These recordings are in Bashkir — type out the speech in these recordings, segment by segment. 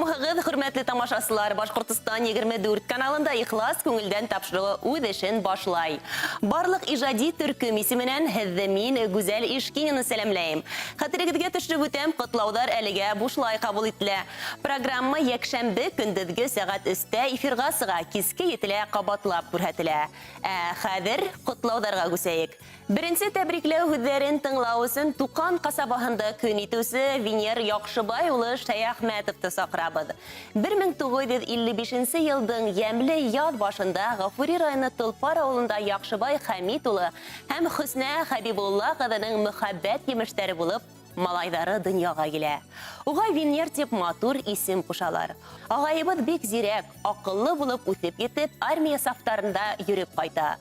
Һаумыһығыҙ, хөрмәтле тамашасылар! Башҡортостан 24 каналында «Ихлас күңелдән» тапшырыуы үҙ эшен башлай. Барлыҡ ижади төркөм исеменән һеҙҙе мин, Гүзәл Ишкинина, сәләмләйем. Хәтерегеҙгә төшөрөп үтәм, ҡотлауҙар әлегә бушлай ҡабул ителә. Программа йәкшәмбе көндөҙгө сәғәт өстә эфирға сыға, киске етелә ҡабатлап күрһәтелә. Ә хәҙер ҡотлауҙарға күсәйек. Беренсе тәбрикләү һүҙҙәрен тыңлау өсөн Туҡан ҡасабаһында көн итеүсе Венер Яҡшыбай улы Шәйәхмәтовты саҡырабыҙ. 1955 йылдың йәмле яҙ башында Ғафури районы Толпар ауылында Яҡшыбай Хәмит улы һәм Хөснә Хәбибулла ҡыҙының мөхәббәт емештәре булып малайҙары донъяға килә. Уға Венер тип матур исем ҡушалар. Ағайыбыҙ бик зирәк, аҡыллы булып үҫеп етеп, армия сафтарында йөрөп ҡайта.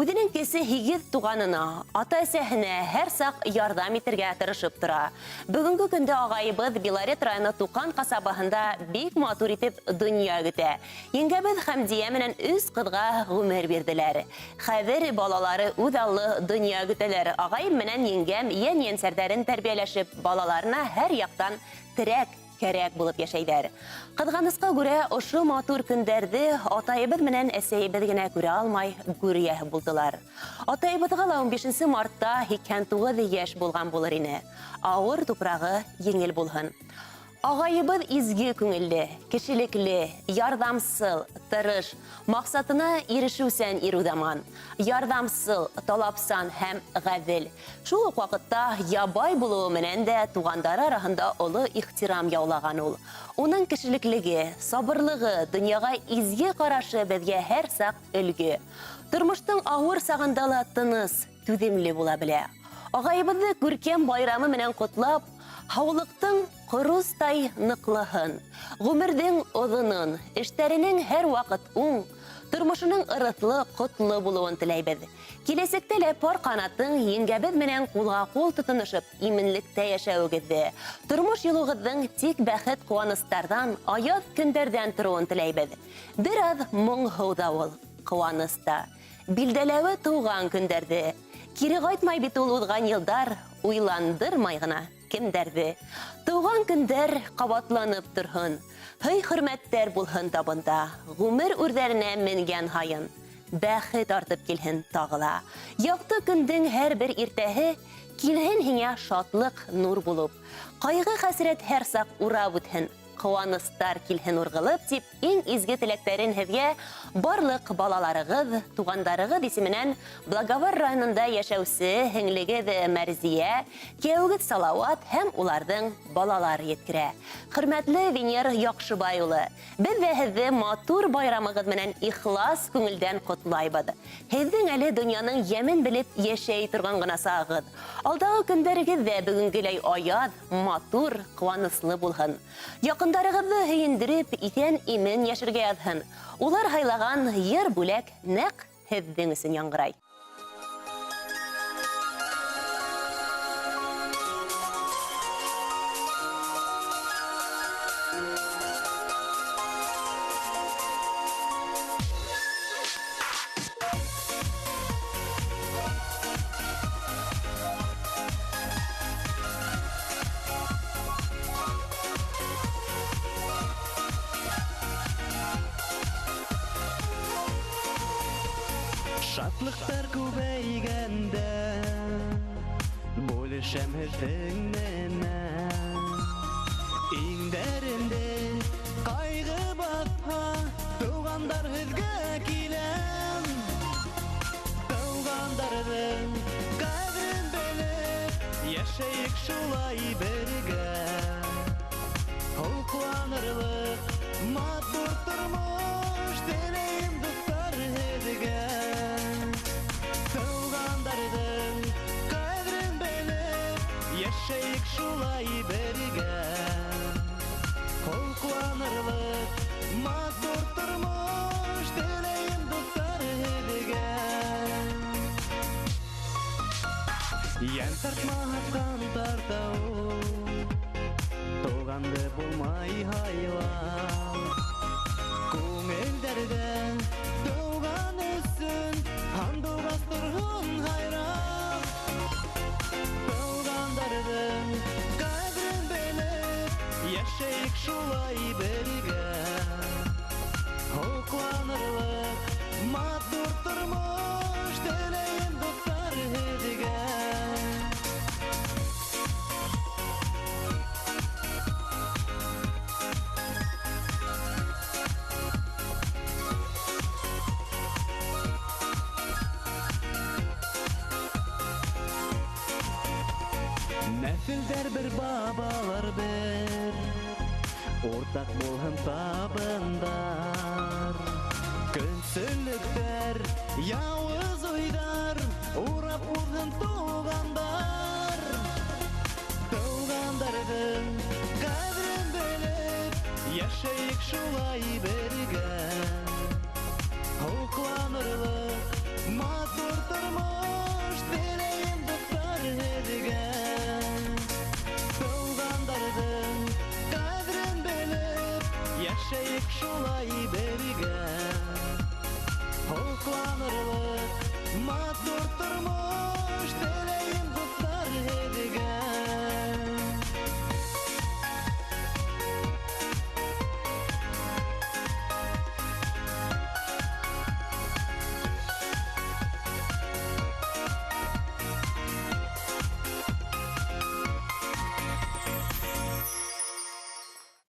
Үҙенең кесе һигеҙ туғанына, ата-әсәһенә һәр саҡ ярҙам итергә тырышып тора. Бөгөнгө көндә ағайыбыҙ Белорет районы Туҡан ҡасабаһында бик матур итеп донъя көтә. Еңгәбеҙ Хәмдиә менән өс ҡыҙға ғүмер бирҙеләр. Хәҙер балалары үҙ аллы донъя көтәләр. Ағайым менән еңгәм йән-йәнсәрҙәрен тәрбиәләшеп, балаларына һәр яҡтан терәк, кәрәк булып йәшәйҙәр. Ҡыҙғанысҡа күрә, ошо матур көндәрҙе атайыбыҙ менән әсәйебеҙ генә күрә алмай гүр эйәһе булдылар. Атайыбыҙға ла 15 мартта 89 йәш булған булыр ине. Ауыр тупрағы еңел булһын. Ағайыбыҙ изге күңелле, кешелекле, ярҙамсыл, тырыш, маҡсатына ирешеүсән ир уҙаман, ярҙамсыл, талапсан һәм ғәҙел. Шул уҡ ваҡытта ябай булыуы менән дә туғандары араһында оло ихтирам яулаған ул. Уның кешелеклеге, сабырлығы, донъяға изге ҡарашы беҙгә һәр саҡ өлгө. Тормоштоң ауыр сағында ла тыныс, түҙемле була белә. Ағайыбыҙҙы күркәм байрамы менән ҡотлап, һаулыҡтың ҡоростай ныҡлыһын, ғүмерҙең оҙонон, эштәренең һәр ваҡыт уң, тормошоноң ырыҫлы, ҡотло булыуын теләйбеҙ. Киләсәктә лә пар ҡанатың еңгәбеҙ менән ҡулға ҡул тотоношоп, именлектә йәшәүегеҙҙе, тормош юлығыҙҙың тик бәхет ҡыуаныстарҙан, аяҙ көндәрҙән тороуын теләйбеҙ. Бер аҙ моңһоу ҙа ул, ҡыуаныс та. Билдәләүе тыуған көндәрҙе. Кире ҡайтмай бит ул уҙған йылдар, уйландырмай ғына кемдәрҙе. Тыуған көндәр ҡабатланып торһон, һый-хөрмәттәр булһын табында, ғүмер үрҙәренә менгән һайын бәхет артып килһен тағы ла. Яҡты көндөң һәр бер иртәһе килһен һиңә шатлыҡ нур булып. Ҡайғы-хәсрәт һәр саҡ урап үтһен, ҡыуаныстар килһен урғылып, тип иң изге теләктәрен һеҙгә барлыҡ балаларығыҙ, туғандарығыҙ исеменән Благовар районында йәшәүсе һеңлегеҙ Мәрзиә, кейәүегеҙ Салауат һәм уларҙың балалары еткерә. Хөрмәтле Венер Яҡшыбай улы, беҙ ҙә һеҙҙе матур байрамығыҙ менән ихлас күңелдән ҡотлайбыҙ. Һеҙҙең әле донъяның йәмен белеп йәшәй торған ғына сағығыҙ. Алдағы көндәрегеҙ ҙә бөгөнгөләй аяҙ, матур, ҡыуаныслы булһын. Яҡындарығыҙҙы һөйөндөрөп, иҫән-имен йәшергә яҙһын. Улар һайлаған йыр бүләк нәҡ һеҙҙең өсөн яңғырай. Шатлыҡтар күбәйгәндә бүлешәм һеҙҙең менән. Иңдәремде ҡайғы баҫһа, туғандар һеҙгә киләм. Туғандарҙың ҡәҙерен белеп, йәшәйек шулай бергә. Һоҡланырлыҡ матур тормош теләйем, дуҫтар, һеҙгә. Туғандарҙың ҡәҙерен белеп, йәшәйек шулай бергә. Һоҡланырлыҡ матур тормош теләйем, дуҫтар, һеҙгә. Йән тартмаҫтан тарта ул, туғанды булмай һайлап. Күңелдәрҙә тыуған өсөн һандуғас торһон һайрап. Туғандарҙың ҡәҙерен белеп, йәшәйек шулай бергә. Нәҫелдәр бер, бабалар бер, уртаҡ булһын табындар. Көнсөллөктәр, яуыз уйҙар урап уҙһын, туғандар. Туғандарҙың ҡәҙерен белеп, йәшәйек шулай бергә. Һоҡланырлыҡ.